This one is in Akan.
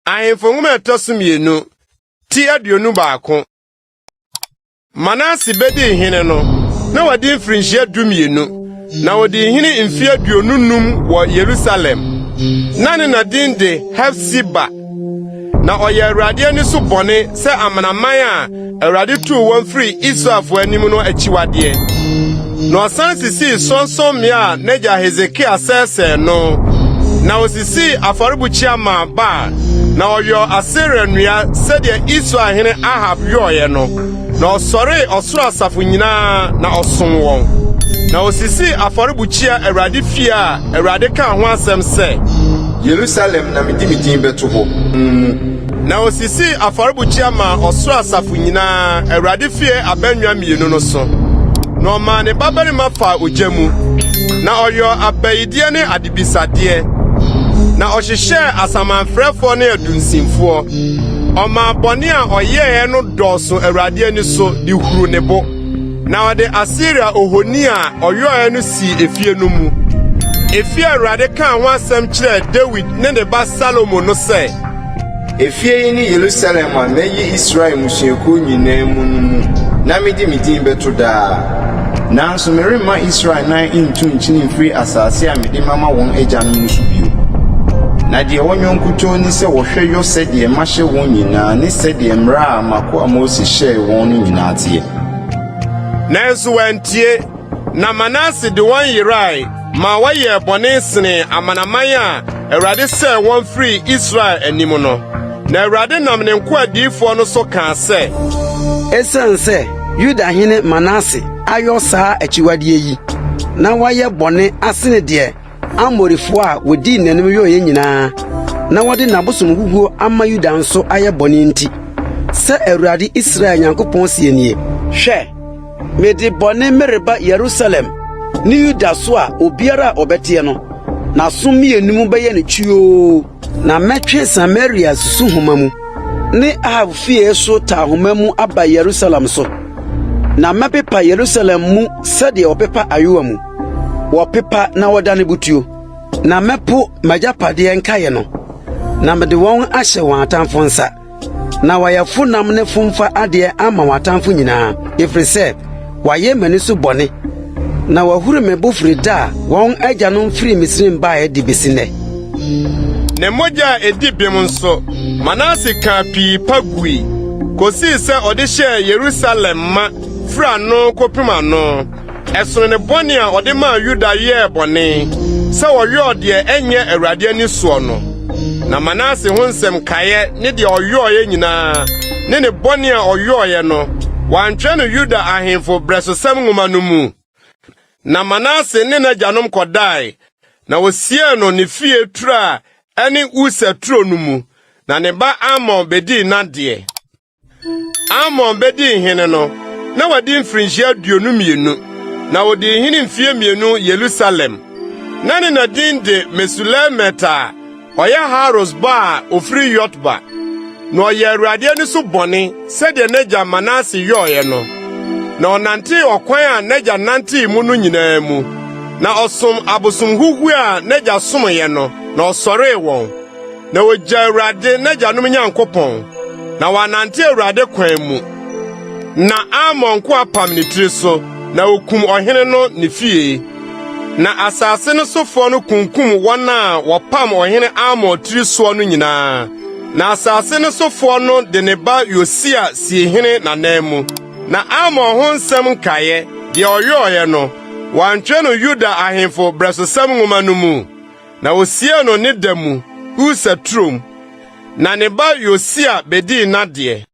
Ahemfo Nwoma a ɛtɔ so mmienu, ti 21. Manase bedii hene no, na wadi mfirinhyia 12, na odii hene mfe 25 wɔ Yerusalem. Na ne na din de Hefsiba. Na ɔyɛɛ Awurade ani so bɔne sɛ amanaman a Awurade tuu wɔn firii Israelfo anim no akyiwadeɛ. Na ɔsan sisii sorɔnsorɔmmea a n'agya Hesekia sɛesɛee no, na osisii afɔrebukyia maa Baal, na ɔyɔɔ Asera nnua sɛdeɛ Israel hene Ahab yɔeɛ no. Na ɔsɔree ɔsoro asafo nyinaa na ɔsom wɔn. Na osisii afɔrebukyia Awurade fie a Awurade kaa ho asɛm sɛ, Yerusalem na mede me din bɛto hɔ, no mu. Na osisii afɔrebukyia maa ɔsoro asafo nyinaa Awurade fie abannwa mmienu no so. Na ɔmaa ne babarima faa ogya mu, na ɔyɔɔ abayideɛ ne adebisadeɛ, na ɔhyehyɛɛ asamanfrɛfoɔ ne adunsinfoɔ. Ɔmaa bɔne a ɔyɛeɛ no dɔɔso Awurade ani so de huruu ne bo. Na ɔde Asera ohoni a ɔyɔeɛ no sii efie no mu, efie a Awurade kaa ho asɛm kyerɛɛ Dawid ne ne ba Salomo no sɛ, Efie yi ne Yerusalem a mayi Israel mmusuakuw nyinaa mu no mu na mede me din bɛto daa. Nanso meremma Israel nan ntu nkyene mfiri asase a mede mama wɔn agyanom no so bio. Na deɛ wɔnyɔ nkutoo ne sɛ wɔhwɛ yɔ sɛdeɛ mahyɛ wɔn nyinaa ne sɛdeɛ mmara a m'akoa Mose hyɛɛ wɔn no nyinaa teɛ. Nanso wɔantie, na Manase de wɔn yerae ma wɔyɛɛ bɔne senee amanaman a Awurade sɛee wɔn firii Israel anim no. Na Awurade nam ne nkoa adiyifoɔ no so kaa sɛ. Esiane sɛ Yudahene Manase ayɔ saa akyiwadeɛ yi, na wayɛ bɔne asene deɛ Amorifoɔ a wɔdii n'anim yɔeɛ nyinaa, na wɔde n'abosomhuhuo ama Yuda nso ayɛ bɔne nti, sɛ Awurade Israel Nyankopɔn seɛ nie, Hwɛ! Mede bɔne mereba Yerusalem ne Yuda so a obiara a ɔbɛteɛ no, n'aso mmienu mu bɛyɛ no twiyoo. Na mɛtwe Samaria susuhoma mu ne Ahab fie so taahoma mu aba Yerusalem so, na mɛpepa Yerusalem mu sɛdeɛ wɔpepa ayowa mu, wɔpepa na wɔdane butuo. Na mɛpo m'agyapadeɛ nkaeɛ no, na mede wɔn ahyɛ wɔn atamfo nsa. Na wɔayɛ fonam ne fomfa adeɛ ama wɔn atamfo nyinaa, ɛfiri sɛ wɔayɛ m'ani so bɔne, na wɔahuru me bo firi da a wɔn agyanom firii Misraim baeɛ de besi nnɛ. Ne mogya a edi bem nso, Manase kaa pii pa gui, kosii sɛ ɔde hyɛɛ Yerusalem ma firi ano kɔpem ano. Ɛsono ne bɔne a ɔde maa Yuda yɛɛ bɔne, sɛ ɔyɔɔ deɛ ɛnyɛ Awurade ani soɔ no. Na Manase ho nsɛm nkaeɛ ne deɛ ɔyɔeɛ nyinaa ne ne bɔne a ɔyɔeɛ no, wɔantwerɛ no Yuda ahemfo berɛsosɛm nwoma no mu? Na Manase ne n'agyanom kɔdae, na wosiee no ne fie turo a ɛne Usa turo no mu, na ne ba Amon bedii n'adeɛ. Amon bedii hene no, na wadi mfirinhyia 22, na odii hene mfie 2 Yerusalem. Na ne na din de Mesulemet a ɔyɛ Harus ba a ofiri Yotba. Na ɔyɛɛ Awurade ani so bɔne sɛdeɛ n'agya Manase yɔeɛ no. Na ɔnantee ɔkwan a n'agya nantee mu no nyinaa mu, na ɔsom abosomhuhuo a n'agya someeɛ no, na ɔsɔree wɔn. Na ogyaa Awurade, n'agyanom Nyankopɔn, na wannante Awurade kwan mu. Na Amon nkoa pam ne tiri so, na okum ɔhene no ne fie. Na asase no sofoɔ no kunkum wɔn a wɔpam ɔhene Amon tiri soɔ no nyinaa. Na asase no sofoɔ no de ne ba Yosia sii hene n'ananmu. Na Amon ho nsɛm nkaeɛ, deɛ ɔyɔeɛ no, wɔantwerɛ no Yuda ahemfo berɛsosɛm nwoma no mu? Na wosiee no ne da mu, Usa turom. Na ne ba Yosia bedii n'adeɛ.